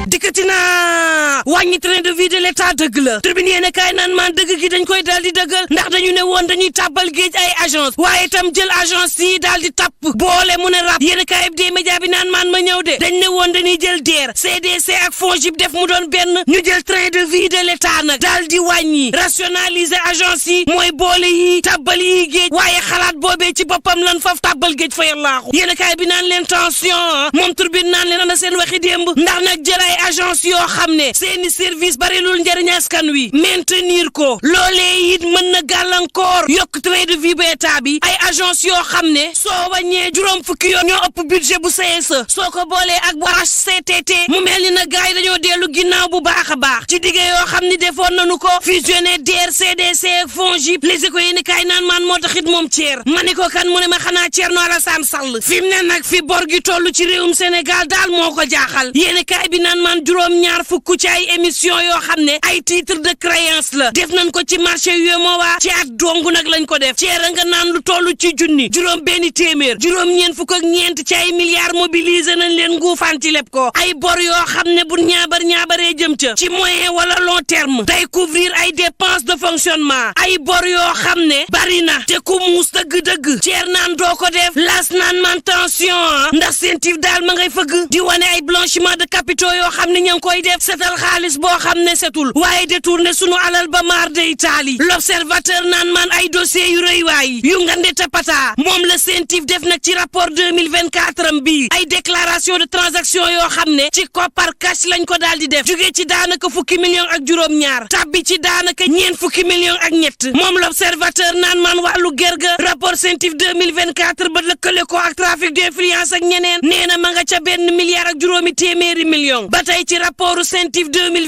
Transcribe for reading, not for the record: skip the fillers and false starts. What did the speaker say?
dikkati na wàññi train de vie de l'état dëgg la tribune yéene kaay naan maan dëgg gi dañ koy daal di dëggal ndax dañu ne woon dañuy tàbbal géej ay agence waaye itam jël agence yi daal di tàpp boole mu ne rab yéene kaay bi média bi naan maan ma ñëw de dañ ne woon dañuy jël DER CDC ak FONGIP def mu doon benn ñu jël train de vie de l'état nag daal di wàññi rationaliser agence yi mooy boole yi tàbbal yi géej waaye xalaat boobee ci boppam lan faf tàbbal géej fa yallaaxu yéene kaay bi naan leen tension moom turbine naan leen ana seen waxi démb ndax nag jël ay agence yoo xam ne seeni service barilul njëriñ askan wi maintenir ko loolee it mën na gàllankoor yokk train de vie bu état bi ay agence yoo xam ne soo wàññee juróom fukki yoon ñoo ëpp budget bu CSE soo ko boolee ak bu HCCT mu mel ni nag gars yi dañoo dellu ginnaaw bu baax a baax ci digge yoo xam ni defoon nañu ko fusionné DER CDC ak FONGIP Les Échos yi ni kaay naan maan moo taxit moom Thier ma ni ko kan mu ne ma xanaa Thierno Alassane Sall fi mu ne nag fi bor gi toll ci réewum Sénégal daal moo ko jaaxal yéeni kaay bi naan maan juróom-ñaar fukk ci ay émission yoo xam ne ay titre de créance la def nañ ko ci marché UEMOA ci at dong nag lañ ko def Thier nga naan lu toll ci junni juróom benn téeméer juróom-ñeent fukk ak ñeent ci ay milliards mobilisé nañ leen nguufaan ci lépp ko ay bor yoo xam ne bu ñaabaree jëm ca ci moyen wala long terme day couvrir ay dépenses de fonctionnement ay bor yoo xam ne bari na te ku muus dëgg-dëgg Thier naan doo ko def las naan man tension ndax seen tif daal ma ngay fëgg di wane ay blanchiment de capitaux yoo xam ne ña ngi koy def setal xaalis boo xam ne setul waaye détourné sunu alal ba maar de Italie l'observateur naan man ay dossiers yu rëy waay yu ngande tapata moom la seen tif def nag ci rapport 2024 am bi ay déclaration de transaction yoo xam ne ci koppar cash lañ ko daal di def jóge ci daanaka fukki million ak juróom-ñaar tabbi ci daanaka ñeent fukki million ak ñett moom l'observateur naan man wàllu gerga rapport seen tif 2024 ba lëkkale ko ak trafic d'influence ak ñeneen nee na ma nga ca benn milliard ak juróomi téeméeri million ba tey ci rapportu CENTIF 2000